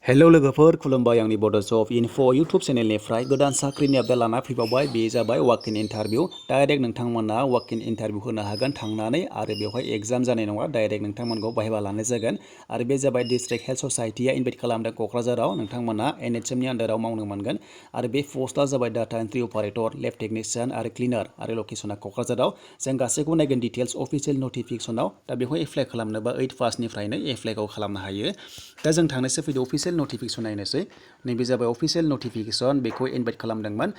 hello लोगोफोर खुलुमबाय आंनि बड' जब इनफ' इउटुब चेनेलनिफ्राय गोदान साख्रिनि आपडेट लाना फैबावबाय बे जाबाय वाक इन इन्टारभिउ डाइरेक्ट नोंथांमोना वाक इन इन्टारभिउ होनो हागोन थांनानै आरो बेवहाय एग्जाम जानाय नङा डाइरेक्ट नोंथांमोनखौ बाहायबा लानाय जागोन आरो बे जाबाय डिस्ट्रिक्ट हेल्थ ससाइटिया इनभाइट खालामदों क'क्राझाराव नोंथांमोना NHMनि आन्डाराव मावनो मोनगोन आरो बे पस्टआ जाबाय डाटा एन्ट्रि अपारेटर लेब टेकनिशियान आरो क्लिनार आरो लकेसना क'क्राझाराव जों गासैखौबो नायगोन डिटेल्स अफिसियेल नटिफिकेसनाव दा बेवहाय एप्लाइ खालामनोबा 8 पासनिफ्रायनो एप्लाइखौ खालामनो हायो दा जों थांनोसै फैदो अफिसियेल नटिफिकेसन नायनोसै नैबे जाबाय अफिसियेल नटिफिकेसन बेखौ इनभाइट खालामदोंमोन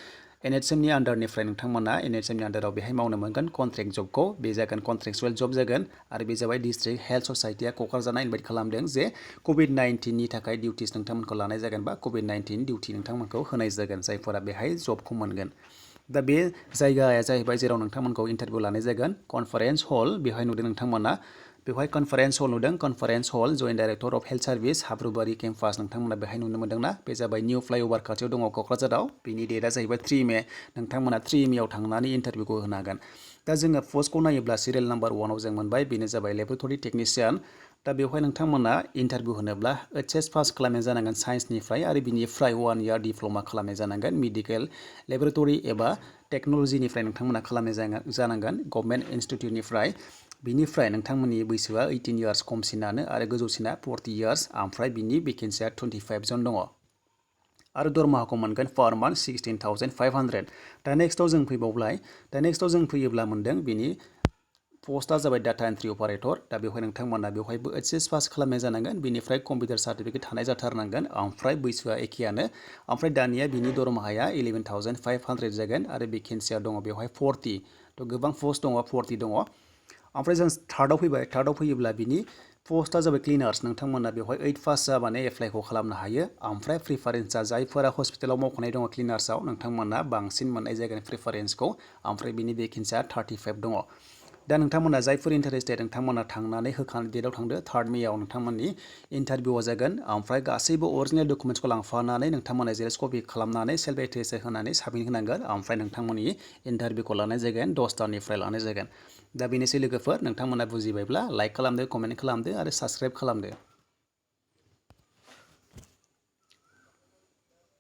NHMनि आन्डारनिफ्राय नोंथांमोना NHMनि आन्डाराव बेहाय मावनो मोनगोन कन्ट्रेक्ट जबखौ बे जागोन कन्ट्रेक्चुवेल जब जागोन आरो बे जाबाय डिस्ट्रिक्ट हेल्थ ससाइटिया क'क्राझारना इनभाइट खालामदों जे COVID-19नि थाखाय डिउटिस नोंथांमोनखौ लानाय जागोन बा COVID-19 डिउटि नोंथांमोनखौ होनाय जागोन जायफोरा बेहाय जबखौ मोनगोन दा बे जायगाया जाहैबाय जेराव नोंथांमोनखौ इन्टारभिउ लानाय जागोन कनफारेन्स हल बेवहाय नुदों नोंथांमोना बेवहाय कनफारेन्स हल नुदों conference hall joint director of health service Habrubari campus नोंथांमोना बेहाय नुनो मोनदोंना बे जाबाय निउ फ्लाइअभार खाथियाव दङ क'क्राझाराव बेनि डेटआ जाहैबाय 3 मे नोंथांमोना 3 मेआव थांनानै इन्टारभिउखौ होनो हागोन दा जोङो पस्टखौ नायोब्ला सिरियेल नाम्बार 1आव जों मोनबाय बेनो जाबाय लेबरेटरि टेकनिशियान दा बेवहाय नोंथांमोना इन्टारभिउ होनोब्ला HS पास खालामनाय जानांगोन साइन्सनिफ्राय आरो बिनिफ्राय 1 इयार डिप्ल'मा खालामनाय जानांगोन मेडिकेल लेबरेटरि एबा टेक्न'लजिनिफ्राय नोंथांमोना खालामनाय जानांगोन गभर्नमेन्ट इन्सटिटिउटनिफ्राय बिनिफ्राय नोंथांमोननि बैसोआ 18 इयार्स खमसिनानो आरो गोजौसिना 40 इयार्स ओमफ्राय बिनि भेकेन्सिया 25 जन दङ आरो दरमाहाखौ मोनगोन पार मान्थ 16,500 दा नेक्स्टआव जों फैबावबाय दा नेक्स्टआव जों फैयोब्ला मोनदों बिनि पस्टआ जाबाय डाटा एन्ट्रि अपारेटर दा बेवहाय नोंथांमोना बेवहायबो HS पास खालामनाय जानांगोन बिनिफ्राय कम्पिउटार सार्टिफिकेट थानाय जाथारनांगोन ओमफ्राय बैसोआ एखेयानो ओमफ्राय दानिया बिनि दरमाहाया 11,500 जागोन आरो भेकेन्सिया दङ बेवहाय 40 थ' गोबां पस्ट दङ 40 दङ ओमफ्राय जों थार्डआव फैबाय थार्डआव फैयोब्ला बिनि पस्टआ जाबाय क्लिनार्स नोंथांमोना बेवहाय 8 पास जाबानो एप्लाइखौ खालामनो हायो ओमफ्राय प्रिफारेन्सआ जायफोरा हस्पिटालाव मावखानाय दङ क्लिनार्सआव नोंथांमोना बांसिन मोननाय जागोन प्रिफारेन्सखौ ओमफ्राय बिनि भेकेन्सिया 35 दङ दा नोंथांमोना जायफोर इन्टारेस्टेड नोंथांमोना थांनानै होखानाय डेटआव थांदो 3 मेआव नोंथांमोननि इन्टारभिउआ जागोन ओमफ्राय गासैबो अरिजिनेल डकुमेन्ट्सखौ लांफानानै नोंथांमोना जेरक्स कपि खालामनानै सेल्फ एटेस्ट होनानै साबमिट होनांगोन ओमफ्राय नोंथांमोननि इन्टारभिउखौ लानाय जागोन 10थानिफ्राय लानाय जागोन दा बेनोसै लोगोफोर नोंथांमोना बुजिबायब्ला लाइक खालामदो कमेन्ट खालामदो आरो साबस्क्राइब खालामदो